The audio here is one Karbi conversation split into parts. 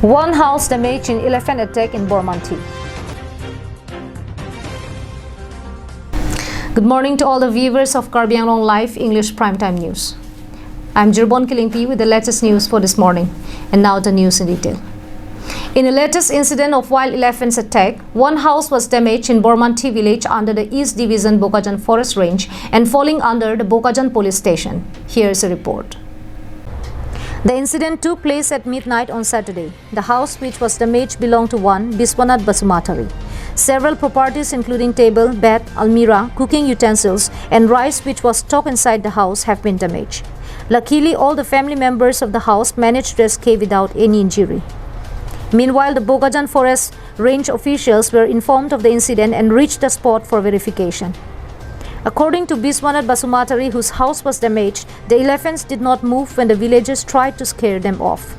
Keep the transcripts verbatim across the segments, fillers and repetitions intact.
One house damaged in elephant attack in Bormanthi. Good morning to all the viewers of Karbi Anglong Live English Primetime News. I'm Jirbon Killingpi with the latest news for this morning. And now the news in detail. In the latest incident of wild elephants attack, one house was damaged in Bormanthi village under the East Division Bokajan Forest Range and falling under the Bokajan Police Station. Here's a report. The incident took place at midnight on Saturday. The house which was damaged belonged to one Biswanath Basumatary. Several properties including table, bed, almirah, cooking utensils and rice which was stocked inside the house have been damaged. Luckily, all the family members of the house managed to escape without any injury. Meanwhile, the Bokajan Forest Range officials were informed of the incident and reached the spot for verification. According to Biswanath Basumatary, whose house was damaged, the elephants did not move when the villagers tried to scare them off.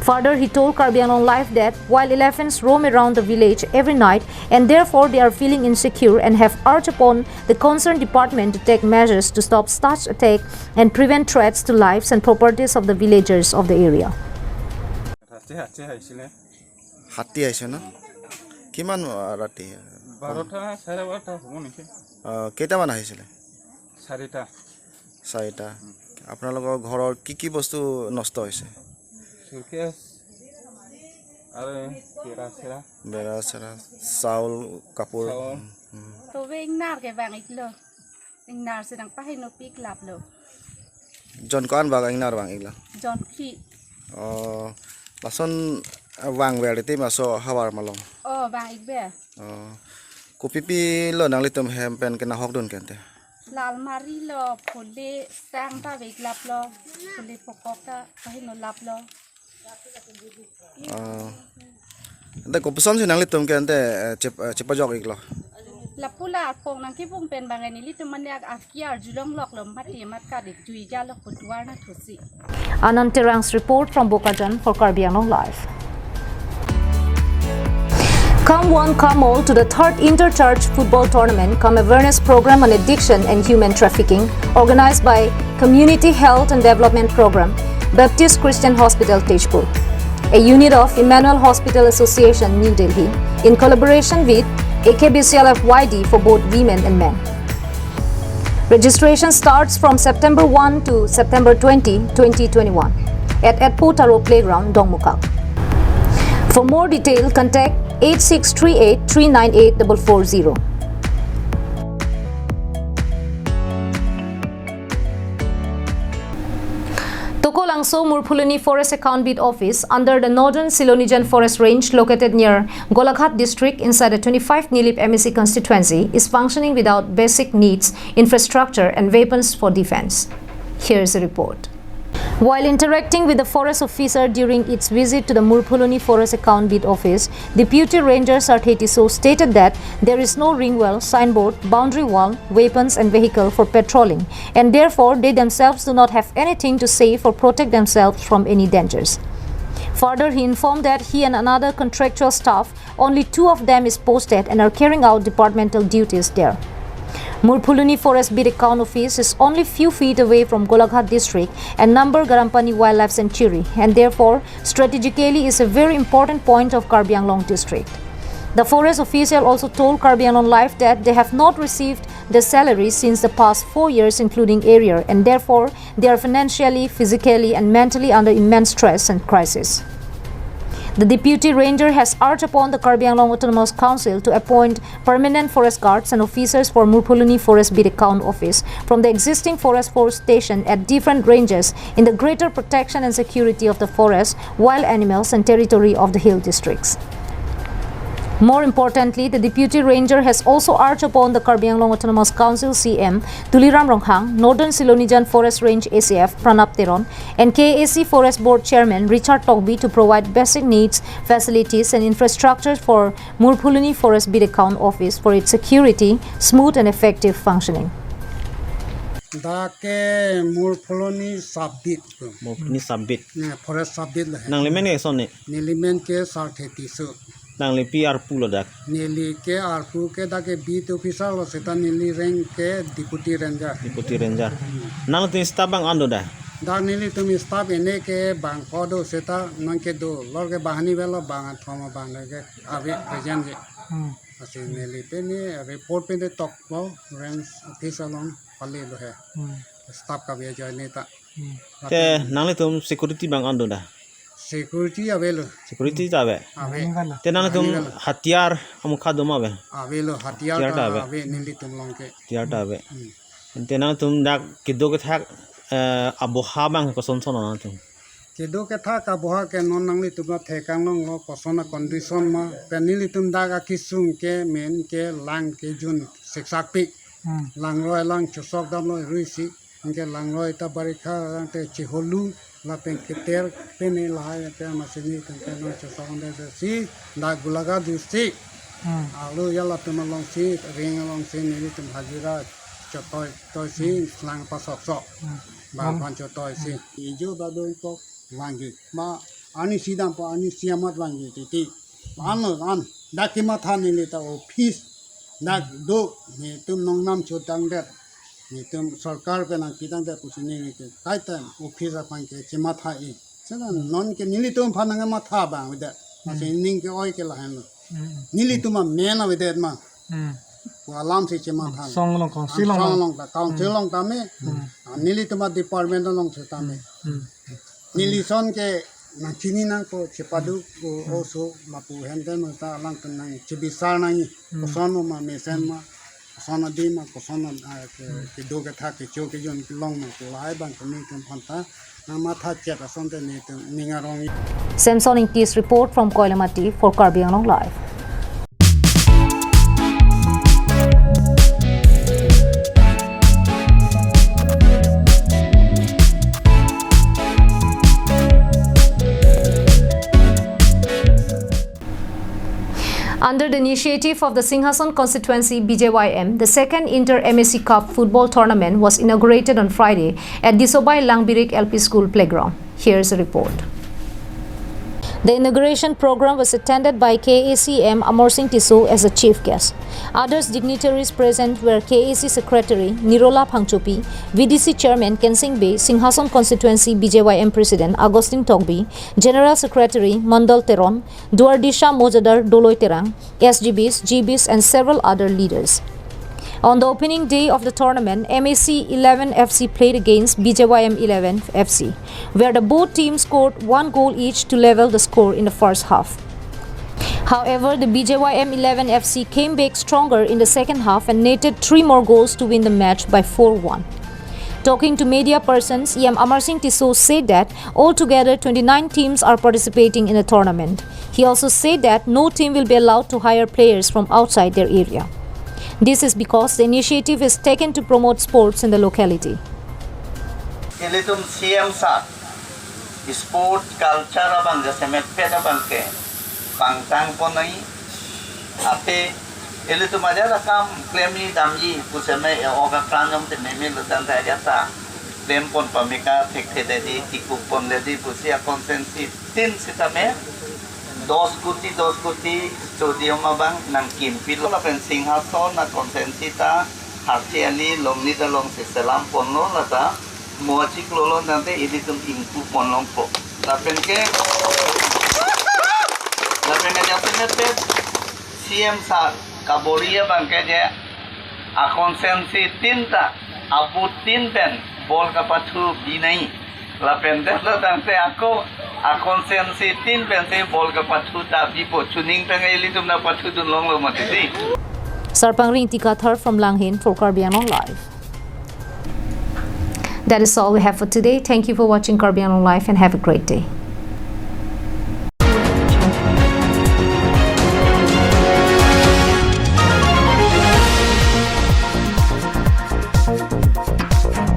Further, he told Karbi Anglong Live that wild elephants roam around the village every night and therefore they are feeling insecure and have urged upon the concerned department to take measures to stop such attack and prevent threats to lives and properties of the villagers of the area. হাতী আহিছিলে। হাতী আহিছে ন? কিমান, আ, ৰাতি? বাৰটা, চাৰে বাৰটা হ'ব নেকি? আ, কেইটামান আহিছিলে? চাৰিটা। চাৰিটা। আপোনালোকৰ ঘৰৰ কি কি বস্তু নষ্ট হৈছে? চুটকেছ আৰু বেৰা চেৰা। বেৰা চেৰা, চাউল, কাপোৰ। চাউল। উম, উম। Tove ingnar ke vang-iklo. Ingnar si nangpahingno pik laplo. Jon ko-an bak ingnar vang-iklo? Jon phli. Oh, lason, eh, vangver te maso havar malom. Oh, vang-ikver. Oh, kopipi lo nanglitum hem pen kenahokdun ke ante? La almari lo, phule sang ta vek laplo, phule pokok ta pahingno laplo. Ah. Ante kopuson si nanglitum ke ante, eh, chep-, eh, chepajok-iklo? Lapu la akong nangkibung pen bang nelitum mane ak-, aki arjulong loklo mati mat kadik jui jalo kutuar na thusi. Anand Terang's report from Bokajan for Karbi Anglong Live. Come one, come all to the third Inter-Church Football Tournament cum awareness program on addiction and human trafficking, organized by Community Health and Development Program, Baptist Christian Hospital, Tezpur, a unit of Emmanuel Hospital Association, New Delhi, in collaboration with A K B C L F Y D for both women and men. Registration starts from September one to September twenty, twenty twenty-one, at Etpo Taro Playground, Dongmukak. For more detail, contact eight six three eight three nine eight double four zero. Tokolangso Murphuloni Forest Account Beat Office under the Northern Silonijan Forest Range located near Golaghat district inside the twenty-five Nilip M A C constituency is functioning without basic needs, infrastructure and weapons for defense. Here's a report. While interacting with the forest officer during its visit to the Murphuloni Forest Account Beat Office, Deputy Ranger Sarthe Tisso stated that there is no ring well, signboard, boundary wall, weapons and vehicle for patrolling, and therefore they themselves do not have anything to save or protect themselves from any dangers. Further, he informed that he and another contractual staff, only two of them is posted and are carrying out departmental duties there. Murphuloni Forest Beat Account Office is only few feet away from Golaghat district and Nambar Garampani Wildlife Sanctuary, and therefore strategically is a very important point of Karbi Anglong district. The forest official also told Karbi Anglong Live that they have not received their salary since the past four years, including arrear, and therefore they are financially, physically, and mentally under immense stress and crisis. The Deputy Ranger has urged upon the Karbi Anglong Autonomous Council to appoint permanent forest guards and officers for Murphuloni Forest Beat Account Office from the existing Forest Force station at different ranges in the greater protection and security of the forest, wild animals, and territory of the hill districts. More importantly, the Deputy Ranger has also urged upon the Karbi Anglong Autonomous Council C M Tuliram Ronghang, Northern Silonijan Forest Range A C F Pranab Teron, and K A A C Forest Board Chairman Richard Tokbi to provide basic needs, facilities, and infrastructure for Murphuloni Forest Beat Account Office for its security, smooth, and effective functioning. Dak ke Murphuloni Sub Beat. Murphuloni Sub Beat. Ne, Forest Sub Beat lo he. Nangli men ke son ne? Neli men ke Sarthe Tisso. Nangli pi arpu lo dak? Neli ke arpu ke dak ke beat officer lo, seta neli rank ke Deputy Ranger. Deputy Ranger. Hmm. Nangli tin staff bang an do dak? Dak nelitum staff ene ke bang kodo seta nang kedo lor ke banghini velo bang athom bang ke ave present ke. Hmm. Lasi neli pini report pini toklo range office along pali lo he. Hmm. Staff kave ajoine ta. Hmm. Te nanglitum security bang an do da? Security avelo. Security ta ave. Ave. Te nanglitum ave. Hatiar amukha do ma ave? Avelo, hatiar ta ave. Ave nelitum along ke. Hatiar ta ave. Hmm. Te nanglitum dak kedo kethak, eh, aboha bang koson son nanglitum? Kedo kethak aboha ke non nanglitum ta thekang longlo koson a condition ma. Pen nelitum dak akesung ke men ke lang kejun siksak pi. Hmm. Langroi lang chosok damlo ruisi. Anke langroi ta barikha lang te chiholu lapen keter pene lahai te masini tangke no chosok ande si dak Golaghat district. Hmm. Alu ya latum alongsi ring alongsi nelitum hajira chotoi toi si lang pasok sok. Hmm. Bang pan chotoi si. Hmm. Ijo badoi kok vangji. Ma ani sidam pa ani siamat vangji titi. Ano an dak kematha neli ta office dak do netum nongnam chotangdet. Netum sorkar pen nangkitangdet pusi neli ke kaitam office aphan ke chematha-i. Sena non ke nelitum aphan nangmatha bang avedet. Masi Hmm. ning ke-oi ke lahenlo. Hmm. Nelitum amen avedet ma. Hmm. Ko alam si chematha. Song along council along. Song along ta, council Hmm. along tame. Hmm. Ah, nelitum a department along si tame. Hmm. Neli son ke nangchini nangpo chepadu ko Hmm. oso lapu henten ta alangtum nangchebisar nangji. Hmm. Koson ma mesen ma. Koson adi ma, koson, ah, ke, Hmm. kedo kethak kecho kejun kelong ma, lahai bang ke nelitum aphan ta nangmatha chet asonte netum ning arong. Samson Ingti's report from Koilamati for Karbi Anglong Live. Under the initiative of the Singhason Constituency B J Y M, the second Inter M A C Cup football tournament was inaugurated on Friday at Disobai Langbirik L P School playground. Here's a report. The inauguration program was attended by K A A C M Amarsing Tisso as a chief guest. Others dignitaries present were K A A C Secretary Nirola Phangchopi, V D C Chairman Kensing Bey, Singhason Constituency B J Y M President Augustine Tokbi, General Secretary Mandal Teron, Duardisha Mojadar Doloi Terang, S G Bs, G Bs and several other leaders. On the opening day of the tournament, M A C eleven F C played against B J Y M eleven F C, where the both teams scored one goal each to level the score in the first half. However, the B J Y M eleven F C came back stronger in the second half and netted three more goals to win the match by four one. Talking to media persons, E M Amarsing Tisso said that altogether twenty-nine teams are participating in the tournament. He also said that no team will be allowed to hire players from outside their area. This is because the initiative is taken to promote sports in the locality. Ilitum C M sir, sport culture abang jasemet pen abang ke pangtang ponai ate ilitum ajat akam klemji damji puseme e oga kranjom te meme lutan ta ajat ta klem pon pame ka thekthe dedi tikuk pon dedi pusi a constituency tin sitame dos kuti dos kuti stadium abang nangkimpilo lapen Singhason a constituency ta Harchi Ali Longni ta long si selam ponlo lata mo achiklo lo nangte ilitum ingpu pon longpo. Lapen ke, lapen ke jasemet C M sir kabor-i abang ke je a constituency tin ta abut tin pen ball kapathu binai. Lapen det lo tangte ako a constituency tin pensi ball kapathu ta bipo chuning tang ilitum nangpathu dun longlo mati di. Sarpangri Ingti Kathar from Langhin for Karbi Anglong Live. That is all we have for today. Thank you for watching Karbi Anglong Live and have a great day.